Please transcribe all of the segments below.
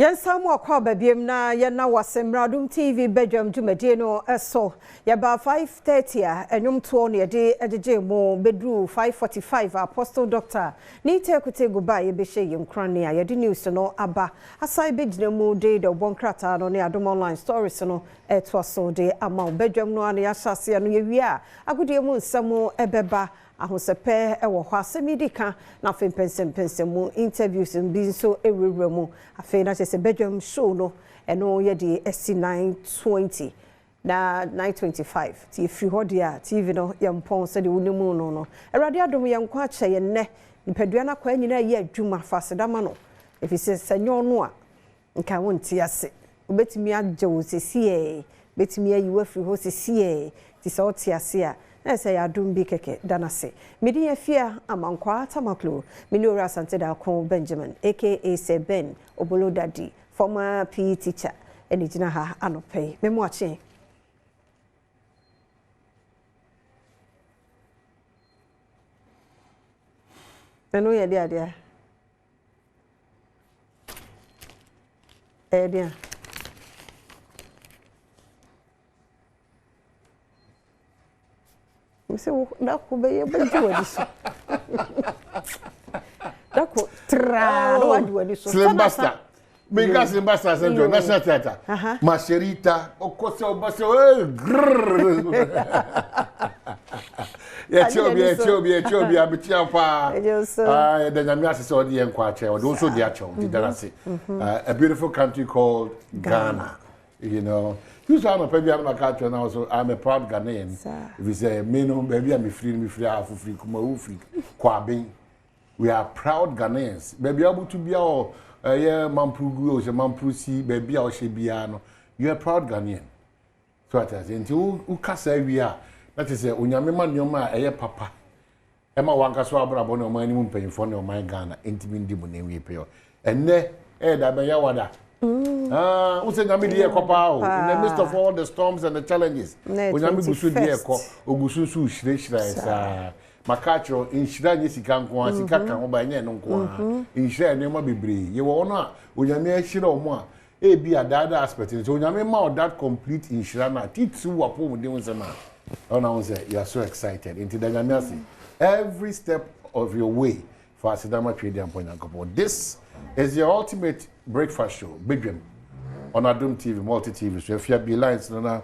Yɛnsan mu akɔ aba biom na yɛna wase mmra Adom TV badwam dwumadie no so. Yɛbaa 5:30 a ɛnwomtoɔ na yɛde gyegyee mo bɛduruu 5:45 a Apostle Doctor Nite Kutegu baeɛ bɛhyɛɛ yɛn nkuran a yɛde news no aba asan bɛgyina mu de dawubɔ nkrataa no ne Adom Online stories no retoa so de ama wo. Badwam no ara na yɛahyɛ aseɛ no yɛwie a agodie mu nsɛm bɛba. Ahosɛpɛ wɔ hɔ, asɛm yi di ka, na afei mpɛnsɛmpɛnsɛm mu interviews bi nso wurawura mu. Afei na kyerɛ sɛ badwam show no, ɛno yɛde asi 9:20 na 9:25. Nti yɛfiri hɔ deɛ a, TV no yɛmpɔn sɛdeɛ wonim no no. Awurade adom yɛn nkwa akyɛ yɛn nnɛ. Nipadua no akwaa nyinaa yɛ adwuma, fa aseda ma no. Ɛfiri sɛ sɛ nyɛ ɔno a, Nka wonte ase. Wobɛtumi agye wo sesiei, bɛtumi ayi wo afiri hɔ sesiei, nti sɛ wote ase a, na ɛsɛ ɛyɛ adom bi kɛkɛ, da no ase. Me din Afia Amankwaa Tamaklo, me ne Owura Asante Darko Benjamin aka Sir Ben Obolo Daddy, former PE teacher, na ɛgyina ha anɔpa yi. Me mo akye. Ɛno yɛ deɛ adeɛ. Ɛyɛ deɛn a? Mesɛ wo dako bɛyɛ bɛgye w'ani so. Dako traa na wagye w'ani so. Slim Buster. Meka Slim Buster asɛm kyerɛ National Theatre. Masherita ɔkɔ sɛ ɔba sɛ ee grrrr. Yɛkyɛ obi yɛkyɛ obi yɛkyɛ obi abekyia paa. Yɛda Nyame ase sɛ ɔde yɛn nkwa akyɛ ɔde wo nso de akyɛ wo nti da no ase. A beautiful country called Ghana. You know, tu saa anɔpa bi a na maka akyerɛ na so I'm a proud Ghanaian. Ɛfiri sɛ me no baabi a mefiri no mefiri Ahafo firi Kumawu firi Kwaben. We are proud Ghanaians. Baabi a wobutu bia wɔ ɛyɛ Mamprugu o sɛ Mamprusi baabi a ɔhyɛ biara no you are proud Ghanaian. So ate aseɛ nti wo kasa wie a na kyerɛ sɛ Onyame ma nneɛma a ɛyɛ papa ɛma wankasa w'abrabɔ ne ɔman no mu mpanyinfoɔ ne ɔman Ghana ntumi ndi mu na nwie pɛyɔ. Ɛnnɛ ɛyɛ da bɛn Yawada. Mm. Ah, wo sɛ Nyame di ɛkɔ paa o. In the midst of all the storms and the challenges, Onyame gu so di ɛkɔ, ogu so nso hyirahyira yɛ saa. Maka akyerɛ wo, nhyira nyɛ sika nko ara, sika ka ho ba ɛnyɛ ɛno nko ara. Nhyira yɛ nneɛma bebree. Yɛwɔ wɔn a Onyame ahyira wɔn a, ebia that other aspect no, sɛ Onyame ma wo that complete nhyira no a, titiriw w'apɔmuden ho nsɛm a, ɛhɔ na wohu sɛ you are so excited. Nti da Nyame ase. Every step of your way, fa aseda ma Tweediampɔ Nyankopɔn. This is your ultimate breakfast show, Badwam, on Adom TV, Multi TV. So if you be lines no na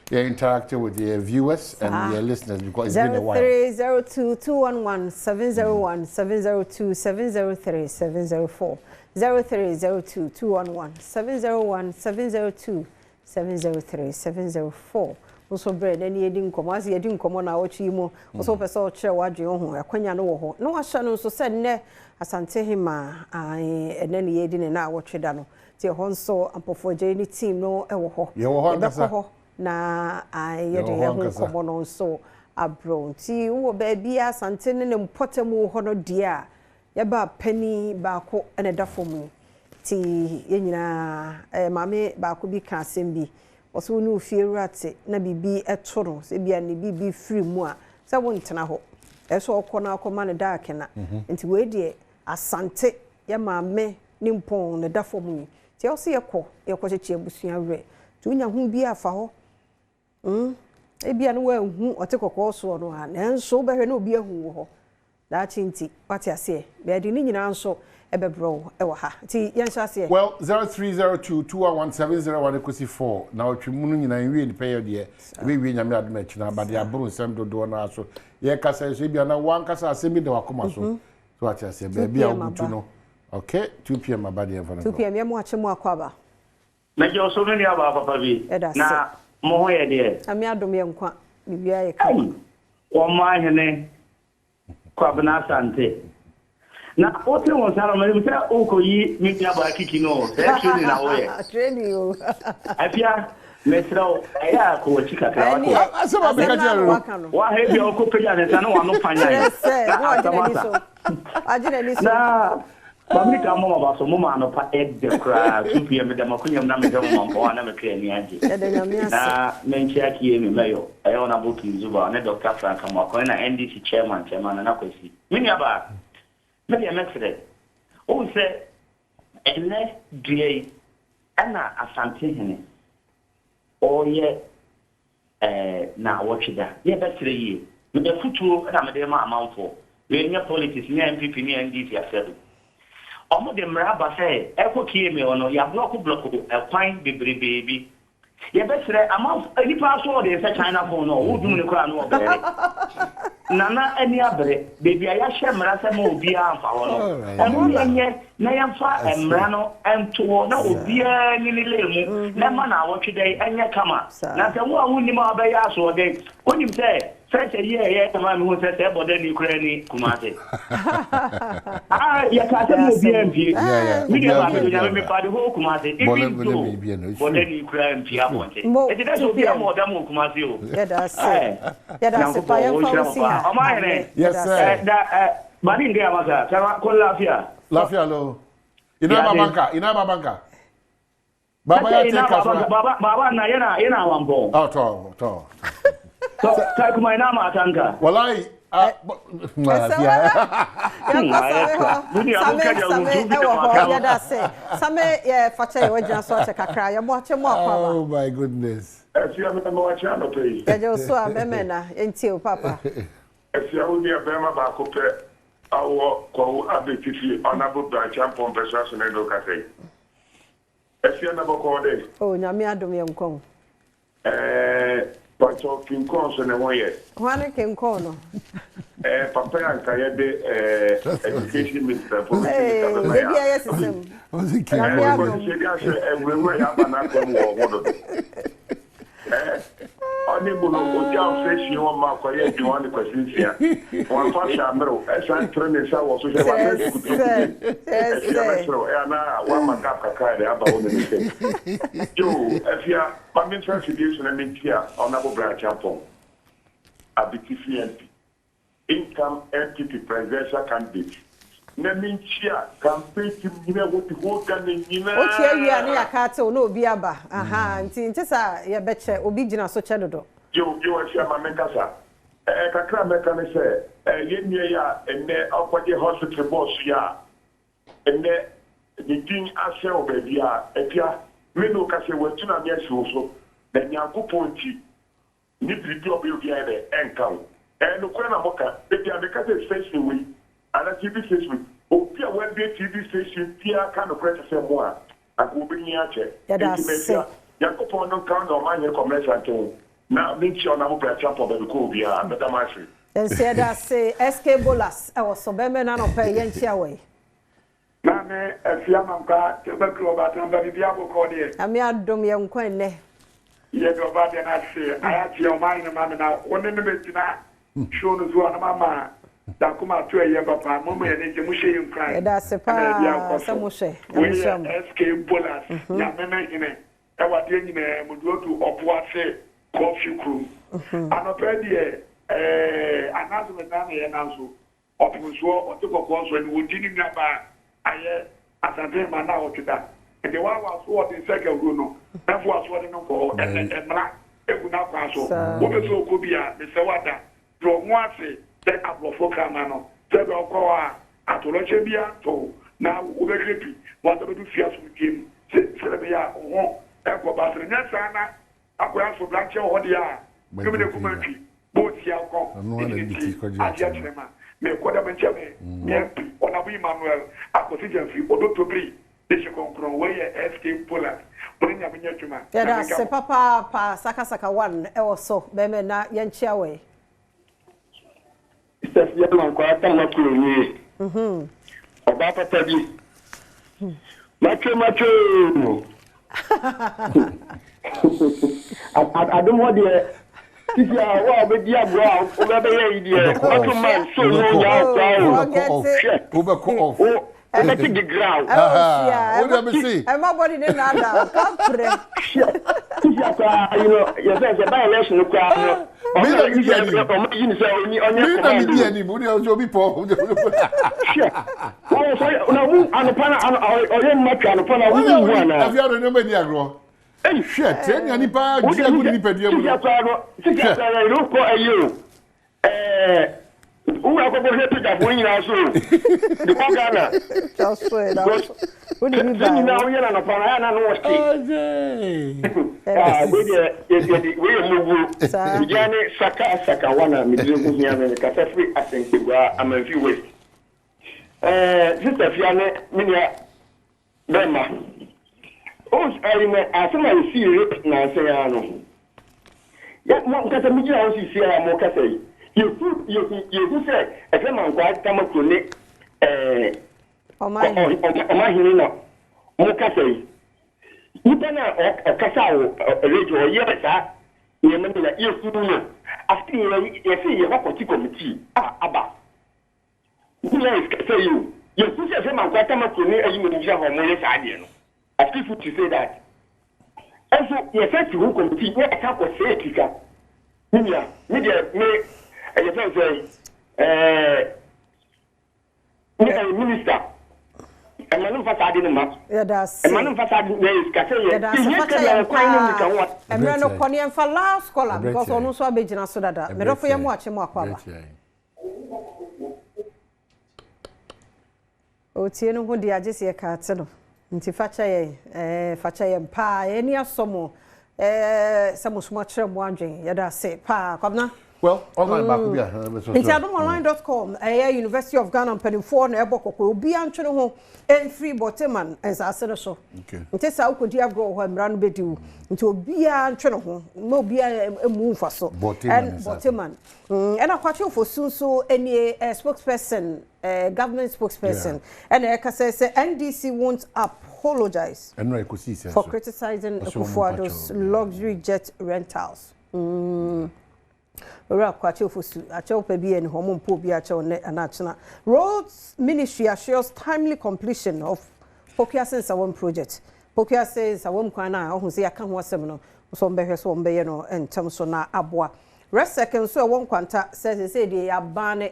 yɛ interact with your viewers and your listeners because it's been a while. 0302 211 701 702 703 704 0302 211 701 702 703 704 Wo nso brɛ na ne yɛdi nkɔmmɔ. Ase yɛdi nkɔmmɔ na awɔtwe yi mu. Wo nso wopɛ sɛ ɔkyerɛ w'adwene ho akwanya no wɔ hɔ. Na wahyɛ no nso sɛ nnɛ Asante Hema ae ɛnɛ ne yɛdi ne na awɔtwe da no. Nti ɛhɔ nso Ampɔfoɔ Agyei ne team no wɔ hɔ. Yɛwɔ hɔ ankasa. Yɛbɛkɔ hɔ na ae yɛde Yɛwɔ hɔ yɛn ho ankasa. nkɔmmɔ no nso abrɛ wo. Nti wowɔ baabi a Asante ne ne mpɔtam hɔ no deɛ a, yɛba panin baako na ɛda fam yi. Nti yɛn nyinaa, eh, maame baako bi ka asɛm bi. Ɔse wo ne wo fiewura te na biribi to no, sɛ ebia ne biribi firi mu a, sɛ wontena hɔ. Ɛsɛ sɛ ɔkɔ na akɔma no daakena. Nti wei deɛ, Asante, yɛ maame ne mpɔn na ɛda fam yi. Nti ɛwɔ sɛ yɛkɔ, yɛkɔkyekye abusua werɛ. Nti wonya ho bi a, fa hɔ. Mm, ebia na woanhu ɔte kɔkɔɔ soɔ no a, nanso wobɛhwɛ na obi ahu wo hɔ. Daakye nti, wate aseɛ. Bɛde ne nyinaa nso ɛbɛbrɛ wo wɔ ha. Nti yɛnhyɛ aseɛ. Well, 0302 211 701 kɔsi 4 na ɔtwe mu no nyinaa nwie ne pɛyɛ deɛ ɛbɛwie Nyame adom akyina but deɛ aboro nsɛm dodoɔ no ara so yɛkasa yi so ebia na wankasa asɛm bi da wakoma so so wate aseɛ baabi a wobutu no okay 2 pm aba deɛ mfa no 2 pm yɛ mo akye mo akɔ aba. Mɛgye wo so me nua baa papa bi. Yɛda ase. Na mo ho yɛ deɛ? Nyame adom yɛ nkwa biribiara yɛ kama. Ei! Wɔn ahene Kwabena Asante. Na wote wo nsa no menim sɛ worekɔyi me nua baa Kiki no o, sɛ training na woyɛ. Training o. Afia, mesrɛ wo, ɛyɛ a kɔ w'akyi kakra wate. Ɛneɛ, Asɛm a asɛm meka no a kyerɛ na no no. waka no. Woahɛ bi a wokɔpagya ne nsa na w'ano panyan Kyerɛ sɛ, na na wagye asɛm n'ani asa. so. Wagye n'ani so. Na Maame ka mo maba so mo ma anɔpa ɛdɛ koraa 2 pm meda makonya mu na mehwɛ mo mampɔn a na metwe ani agye. Yɛda Nyame ase. Na menkyea Kie me mayor ɛyɛ Honourable King Zuba ɔne Doctor Frank Amoako ɛna NDC chairman Chairman Nana Kwasi. Me nua baa. Me deɛ mɛsrɛ, wohu sɛ ɛnnɛ dua yi ɛna Asantehene ɔreyɛ ɛɛ naawɔtwe da. Yɛbɛsrɛ yie. Mede afutuo na mede rema amanfoɔ. Wei nyɛ politics, nyɛ NPP ne NDC asɛm. Wɔde mmara aba sɛ ɛkɔ KMA hɔ no, yɛablɔko blɔko ɛkwan bebrebee bi. Yɛbɛsrɛ amanfo nnipa asoɔden sɛ China phone no wodum no koraa no ɔbɛre. Nana ani abere, baabi a yɛahyɛ mmara sɛ ma obiara mfa hɔ no, ɔmo yɛnyɛ na yɛmfa mmara no nto hɔ na obiara nni ne lane mu na ɛma naawɔtwe da yi ɛnyɛ kama. Na sɛ wo a wonnim a wobɛyɛ asoɔden, wonim sɛ First ayi a ɛyɛ na maa mehu sɛ sɛ ɛbɔ dɛ ni koraa ni Kumasi. Ah, yɛkaa sɛ ma obiara mpie. Me nua baako de Onyame mefa the whole Kumasi even though bɔdɛ ni koraa mpie abɔnten. Enti dɛ sɛ obiara ma ɔda mu wɔ Kumasi o. Yɛda ase. Yɛda ase pa Nyankopɔn yɛmfa ɔnhyira wo mo si paa. ha. Ɔman Amen. hene. Yes sir. Eh, da eh, bani ngaya masa. Sama kon lafiya. Lafiya lo. Ina babanka, ina babanka. Baba ya Kace te ina kasuwa. baban baba baba na yana yana wanfo. Oh, to, to. To kai kuma ina matanka. Wallahi, ah, Ɛsɛ wala. Yɛnkɔ Same hɔ. Same, Same ɛwɔ hɔ. Yɛda ase. Same yɛ fakyɛ yɛ wagyina so akyɛ kakra. Yɛbɔ akyɛ mu akɔ aba. Oh my goodness. Afia me ma wakyɛ anɔpa yi. Yɛgye wo so a bɛmɛ na yɛntie wo papa. Afia wo nua bɛrima baako pɛ a ɔwɔ Kwawu Abetifi Honourable Brah Acheampong Mpɛsoa so na ɛde wo kasa yi. Afia na bɔkɔɔ dɛ. Oh Nyame adom yɛ nkwa o. Ɛɛ pakyɛw kinkɔn so ne ho yɛ. Hwan ne kinkɔn no? Ɛɛ papa yi anka yɛ de ɛɛ education minister information minister bɛma yɛ a. Ebi ayɛ sisɛm. Nyame adom. Ɛɛ because ebi ahyɛ ɛwurawura yɛ aba n'akwan mu wɔ ho dodo. Ɛɛ ɔne mu no ogya ɔfɛ sua wɔn ma akɔyɛ adwuma ɔne Kwasi Nsia. Wɔamfa hwɛ amerew ɛsan tere ne nsa wɔ so hwɛ wɔasɛ sukutu bi. Afia mɛserew ɛyɛ anaa woama gap kakra de aba wo ne ne ntam. Yoo Afia ma memfa afidie so na menkyia Honourable Brian Acheampong Abetifi MP. Income NPP presidential candidate na menkyia campaign team nyina ɛwɔ the whole Ghana nyinaa. Wokyia wie a ne yɛaka ate wo na obi aba ahaa nti nte saa a yɛbɛkyɛ obi gyina so kyɛ dodo. Yo yo Afia ma menkasa eh kakra a mɛka ne sɛ eh yɛn nua yi a ɛnnɛ ɔkɔgye hospital bɔɔ so yi a ɛnnɛ ne din asɛe wɔ baabiara Afia me ne wo kasa yi watu n'ano asi wo so na Nyankopɔn nti Ne biribi a ɔbɛyɛ obiara yɛ dɛ ɛnka ho. Ɛyɛ nokorɛ na moka. Da biara meka sɛ station wei anaa TV station wei, obi a wabue TV station biara ka nokorɛ te sɛ mo a, anka wɔbɛnyin akyɛ. Yɛda Enti ase. Mafia, Nyankopɔn no nka wo ne Ɔmanhene Kɔmena Asante ho na menkyia wo na mo bra Acheampong baabi kɔ obiara. Meda mo ase. Yɛnso yɛda ase. SK Bolas wɔ so. Bɛmɛ no anɔpa yi yɛnkyia wɔ yi. Maame Afia Amankwa Kyɛbɛkuro Ɔbaatan ba biribiara bɔkɔɔ deɛ. Nyame adom yɛ nkwa nnɛ. Yɛda ɔbaadeɛ no ase ayɛ ɔman hene ma me na wo ne no bɛgyina show no so a na mama Dakoma ato ɛyɛ papa mo ma yɛn ani gye mo hyɛ yɛn nkuran Yɛda ase ɛna yɛde paa akɔ sɛ so mo hwɛ. Nyame wei nhyira yɛ mo. SK Bolas Nyame ne hene ɛwɔ adeɛ nyinaa mu deɛ ɔdu ɔbo ase kɔɔfi kurom anɔpa yi deɛ ɛɛ announcement naa na yɛnam so Ɔpono soɔ, ɔte kɔkɔɔ soɔ, ne wɔdi ne nuabaa ayɛ Asante hemaa naawɔtwe da. Nti waa w'asoɔden sɛ gahuro no, mɛmfa w'asoɔden no nkɔ hɔ. Ɛnɛ mmara gu n'akwan so. Wopɛ sɛ ɔkɔ bi a, mesrɛ wo ada, brɛ wo ho ase sɛ aborɔfo kraman no, sɛ ebia wokɔ hɔ a, atɔwrɛnkyɛm biara ntɔ wo, na wobɛhwɛ bi na woasan abɛdu fie asomdwoeɛ mu, sɛdeɛ ɛbɛyɛ a wo ho renkɔ basaa. Nyɛ saa na Akɔyɛ asobrakyeɛ wɔ hɔ deɛ a, dwom ne kuma ntwi, bɔ osia nkɔ, ɛdi ne ti, adeɛ kyerɛ ma, me kɔ dɛm nkyɛ me, me MP, Ɔnabo Emmanuel, Akwasi Gyamfi, Odo Tobiri, Dehye Kronkron, wei yɛ SK Poland, mo ne Nyame nyɛ adwuma, Yɛda Nyame nka ase mo. papaapa sakasaka one ɛwɔ so bɛmɛ na yɛnkyea wɔ yi. Sister Fia Mankwaa Tamaklo nie. Ɔbaa papa bi. Matwe matwe oo. Adom hɔ deɛ sisi a wo a wobɛdi agorɔ a wobɛbɛyɛ yi deɛ matwe man so no nya ɔkwa o. Hwɛ. Wobɛkɔ off. Wo wobɛte gegraw. Wode me se. Ɛma bɔde ne naadaa wo kaprɛ. Hwɛ sisi a koraa yi no yɛsɛ sɛ by election no koraa no. Me na me di anim. Ɔmo yi ne sɛ ɔnyi ɔnyɛ Me na me di anim. Wode ɔsɛ obi pɔ. Hwɛ. Wɔn sɔ na mu anopa na ano ɔyɛ mma twa anopa na wɔn mu hu ana. Afi ado ne ma di agorɔ. Hwɛ tẹ nea nipa gye agu ne nipadua mu no. Sisi akora no sisi akora no yɛrɛ kɔ ɛyɛ o. Ɛɛ. Wo wura kɔkɔ hwɛ pagyafoɔ nyinaa so o. The whole Ghana. Because sɛ nyinaa woyɛ no anɔpa no ayɛ na no wɔ hye. Ah, wei deɛ yɛde wei yɛ muguo. Megyaa ne saka saka wa na medire ho hia me mekasa firi Asenkpegua Amanfi West. Eh, Sister Fia ne me nua Bɛmma. Oh, ayi na asɛm a esii rape nansa yi ara no. Yɛ, mo ankasa mo gyina hɔ seesei ara a morekasa yi, yehu, yehu, yehu sɛ ɛsɛ ma nkwaa Tamakuro ne ɛɛ, ɔmanhene na mokasa yi. Nipa no a ɔkasaa wɔ radio, ɔyɛɛ saa nneɛma no nyinaa, yehuu no. Afei deɛ yɛse yɛkɔ akɔte committee a aba. Wo yɛ kasa yi o. Yɛhu sɛ sɛ Mankwaa Tamaklo ne ayi na gyina hɔ a wɔyɛ saa adeɛ no. I feel free to say that. Ɛnso yɛsan si ho committee na yɛsan kɔ sɛe sika. Me nua, me deɛ me ɛyɛ fɛn sɛ ɛɛ me ɛyɛ minister. Ɛma no nfa saa ade no ma. Yɛda ase. Ɛma no nfa saa ade na yɛ sika sɛ yɛ. Yɛda ase Yɛhia fa sika kyɛ bi a yɛn kwan ne mmirika ho paa. a. Mmerɛ no kɔ ne yɛmfa last caller because ɔno nso abɛgyina so dada. Medɔfo yɛ mo akye mo akɔ aba. Otie no ho di agye sɛ yɛka ate no. Nti fa kyɛ yɛn, ɛɛ fa kyɛ yɛn paa. Yɛn ani asɔ mo ɛɛ sɛ mo so mo akyerɛ mo adwen. Yɛda ase paa. Kwabena. Well, online baako bi a ɛbɛsɔ so. Nti adomonline.com ɛyɛ University of Ghana mpanimfoɔ na ɛbɔ kɔkɔ. Obiara ntwe ne ho mfiri Borteyman nsase no so. Nti saa wokɔdi agorɔ wɔ hɔ a mmara no bɛdi wo. Nti obiara ntwe ne ho. Mma obiara mmu mfa so. Borteyman nsase. Borteyman. Ɛna Kwakye Ofosu nso nie spokesperson, government spokesperson. Ɛna ɛka sɛ sɛ NDC won't apologize for criticizing Akufo-Addo's luxury jet rentals. Owura Kwakye Ofosu, akyɛw pa bi ɛni hɔ, mo mpo obi akyɛw ne anakyena. Roads Ministry assures timely completion of Pokuase Nsawam project. Pokuase Nsawam kwan na ɔho sɛ yɛaka ho asɛm no, so ɔmbɛhwɛ so ɔmbɛyɛ no ntɛm so na aboa. REGSEC nso ɛwɔ nkwanta sɛ sɛ deɛ yɛaban ne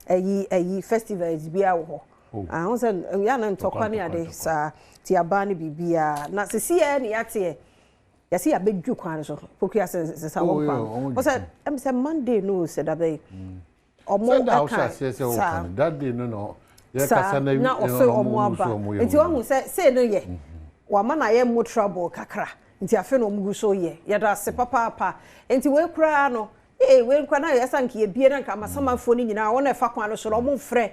ayi ayi festivals bi a wɔ hɔ. Ah, ho sɛ ya na ntɔkwa ne ade saa ti aban ne biribiara. Na sisi yɛ ne yɛateɛ yɛsi yɛabɛdwu kwan so Pokuase Nsawam kwan. Wo sɛ ɛm sɛ Monday no sɛ dabɛ ɔmo ɛka saa that day no saa na ɔsɛ ɔmo aba nti wahu sɛ sei no yɛ wama na yɛ mo trouble kakra nti afei na ɔmo gu so yɛ yɛda ase papaapa nti wei koraa no ee wei koraa na yɛsa nka yɛbie na nka amasamafoɔ no nyinaa wɔn a ɛfa kwan no so no ɔmo mfrɛ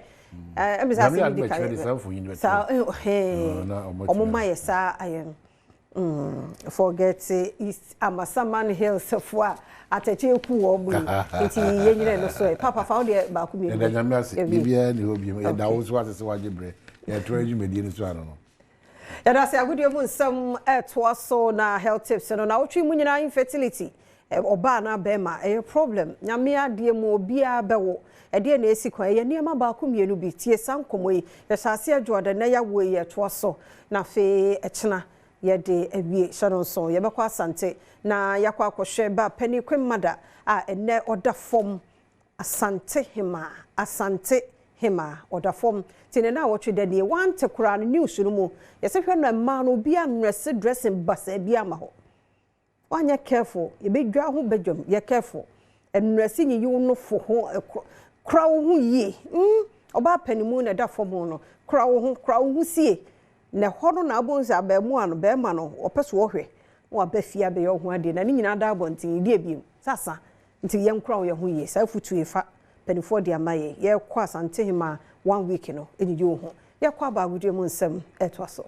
ɛɛ ɛmi sɛ asɛm di ka saa ɛɛ ɔmo ma yɛ saa ayɛ no. Forget East Amasaman Hills fo a atɛkyɛ eku wɔ ɔmo yi nti yɛn nyina no so ɛ papa fa wo deɛ baako mmienu. Yɛda Nyame ase biribiara ni hɔ bio yɛda wo nso ase sɛ wagye berɛ yɛtoa adwumadie no so ano no. Yɛda ase agodie mu nsɛm ɛtoa so na health tips no na wotwe mu nyinaa infertility ɔbaa na bɛrima ɛyɛ problem Nyame adeɛ mu obiara bɛwo ɛdeɛ na esi kwan ɛyɛ nneɛma baako mmienu bi tie saa nkɔmmɔ yi yɛhyɛ ase adwoada na yɛawo yi ɛtoa so na afei ɛkyena yɛde awie hyɛ no nso yɛbɛkɔ Asante na yɛakɔ akɔhwɛ ba Penny Kwemada a ɛnɛ ɔda fam Asante Hema Asante Hema ɔda fam nti ne na wɔtwe da nie wante koraa no news no mu yɛsɛ hwɛ no mmaa no obi anrɛse dressing basa bi ama hɔ wanyɛ careful yɛbɛdwa ho badwam yɛ careful nnrɛse nyiyi wo no fo ho kora wo ho yie ɔbaa panimu na ɛda fam no kora wo ho kora wo ho sie na ɛhɔ no na abɔ sɛ abɛɛmoa no bɛrima no ɔpɛ so ɔhwɛ na waba fie abɛyɛ ho adeɛ na ne nyinaa da abɔnten di ebiem sasa nti yɛn kora wo yɛn ho yie saa futu efa mpanimfoɔ de ama yɛ yɛkɔ Asante Hema 1 week no ɛnyigye wo ho yɛkɔ aba agodie mu nsɛm ɛtoa so.